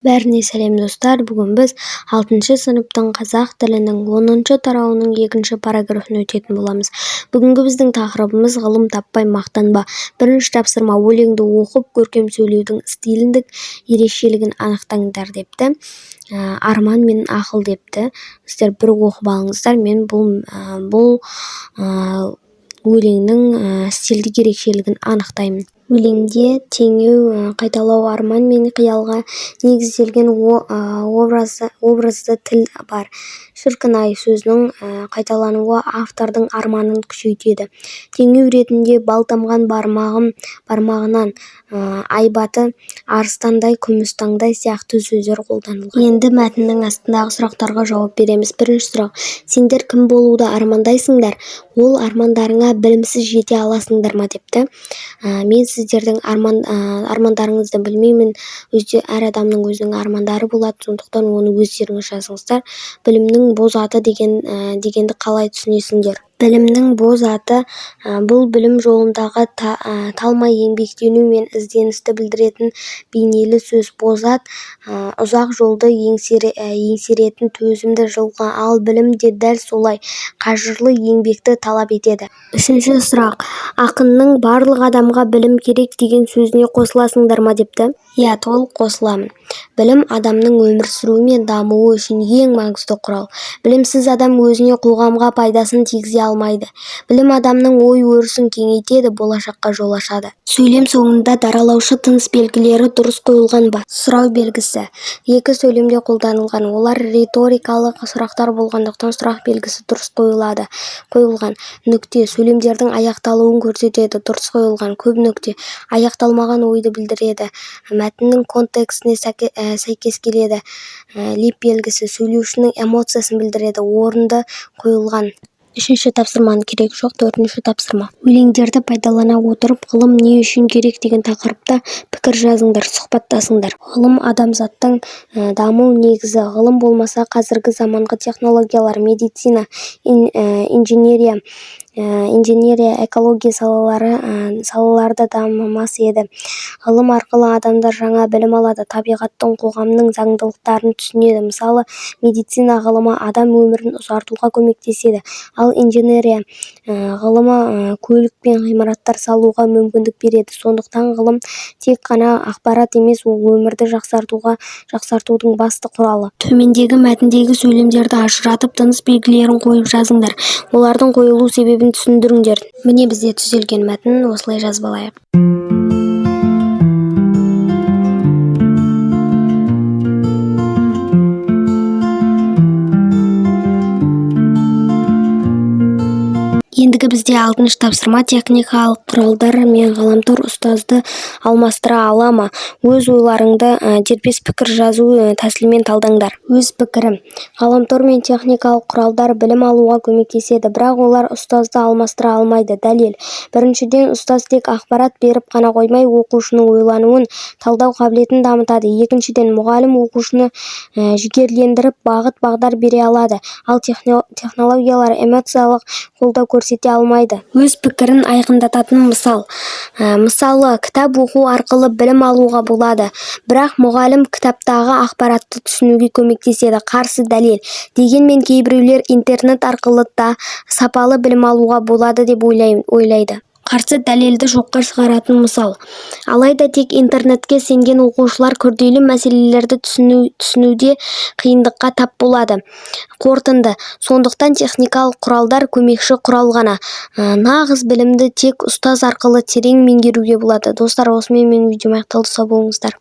Бәріне сәлем, достар! Бүгін біз алтыншы сыныптың қазақ тілінің 10-тарауының екінші параграфын өтетін боламыз. Бүгінгі біздің тақырыбымыз: «Ғылым таппай мақтанба». Бірінші тапсырма: өлеңді оқып, көркем сөйлеудің стильдік ерекшелігін анықтаңдар депті. «Арман мен ақыл» депті. Сіздер бір оқып алыңыздар. Мен бұл өлеңнің стильдік ерекшелігін анықтаймын. Өлеңде теңеу, қайталау, арман мен қиялға негізделген образды тіл бар. «Шіркін-ай» сөзінің қайталануы автордың арманын күшейтеді. Теңеу ретінде «бал тамған бармағынан», «айбаты арыстандай», «күміс таңдай» сияқты сөздер қолданылған. Енді мәтіннің астындағы сұрақтарға жауап береміз. Бірінші сұрақ: сендер кім болуды армандайсыңдар? Ол армандарыңа білімсіз жете аласыңдар ма депті. Мен сіздердің армандарыңызды білмеймін. Өзде әр адамның өзінің армандары болады, сондықтан оны өздеріңіз жазыңыздар. Білімнің боз аты дегенді қалай түсінесіңдер? Білімнің боз аты бұл білім жолындағы талмай еңбектену мен ізденісті білдіретін бейнелі сөз. Боз ат ұзақ жолды еңсеретін төзімді жылқы, ал білім де дәл солай қажырлы еңбекті талап етеді. Үшінші сұрақ: ақынның «барлық адамға білім керек» деген сөзіне қосыласыңдар ма депті. Иә, толық қосыламын. Білім адамның өмір сүруі мен дамуы үшін ең маңызды құрал. Білімсіз адам өзіне, қоғамға пайдасын тигізе алмайды. Білім адамның ой-өрісін кеңейтеді, болашаққа жол ашады. Сөйлем соңында даралаушы тыныс белгілері дұрыс қойылған ба? Сұрау белгісі екі сөйлемде қолданылған. Олар риторикалық сұрақтар болғандықтан, сұрақ белгісі дұрыс қойылған. Нүкте сөйлемдердің аяқталуын көрсетеді, дұрыс қойылған. Көп нүкте аяқталмаған ойды білдіреді, мәтіннің контексіне сәйкес келеді. Леп белгісі сөйлеушінің эмоциясын білдіреді, орынды қойылған. Үшінші тапсырманың керегі жоқ. Төртінші тапсырма: өлеңдерді пайдалана отырып, «Ғылым не үшін керек» деген тақырыпта пікір жазыңдар, сұхбаттасыңдар. Ғылым – адамзаттың даму негізі. Ғылым болмаса, қазіргі заманғы технологиялар, медицина, инженерия, экология салалары да дамымас еді. Ғылым арқылы адамдар жаңа білім алады, табиғаттың, қоғамның заңдылықтарын түсінеді. Мысалы, медицина ғылымы адам өмірін ұзартуға көмектеседі, ал инженерия ғылымы көлік пен ғимараттар салуға мүмкіндік береді. Сондықтан ғылым тек қана ақпарат емес, ол өмірді жақсартудың басты құралы. Төмендегі мәтіндегі сөйлемдерді ажыратып, тыныс белгілерін қойып жазыңдар. Олардың қойылу себебін түсіндіріңдер. Міне, бізде түзелген мәтін. Осылай жазып алайық. Ендігі бізде алтыншы тапсырма: техникалық құралдар мен ғаламтор ұстазды алмастыра ала ма? Өз ойларыңды дербес пікір жазу тәсілімен талдаңдар. Өз пікірім: ғаламтор мен техникалық құралдар білім алуға көмектеседі, бірақ олар ұстазды алмастыра алмайды. Дәлел: біріншіден, ұстаз тек ақпарат беріп қана қоймай, оқушының ойлануын, талдау қабілетін дамытады. Екіншіден, мұғалім оқушыны жігерлендіріп, бағыт-бағдар бере алады, ал технологиялар эмоциялық қолдау көрсете алмайды. Өз пікірін айқындататын мысал. Мысалы, кітап оқу арқылы білім алуға болады, бірақ мұғалім кітаптағы ақпаратты түсінуге көмектеседі. Қарсы дәлел: дегенмен кейбіреулер интернет арқылы да сапалы білім алуға болады деп ойлайды. Қарсы дәлелді жоққа шығаратын мысал. Алайда тек интернетке сенген оқушылар күрделі мәселелерді түсінуде қиындыққа тап болады. Қорытынды: сондықтан техникалық құралдар көмекші құрал ғана. Нағыз білімді тек ұстаз арқылы терең меңгеруге болады. Достар, осымен менің видеом аяқталды. Сау болыңыздар.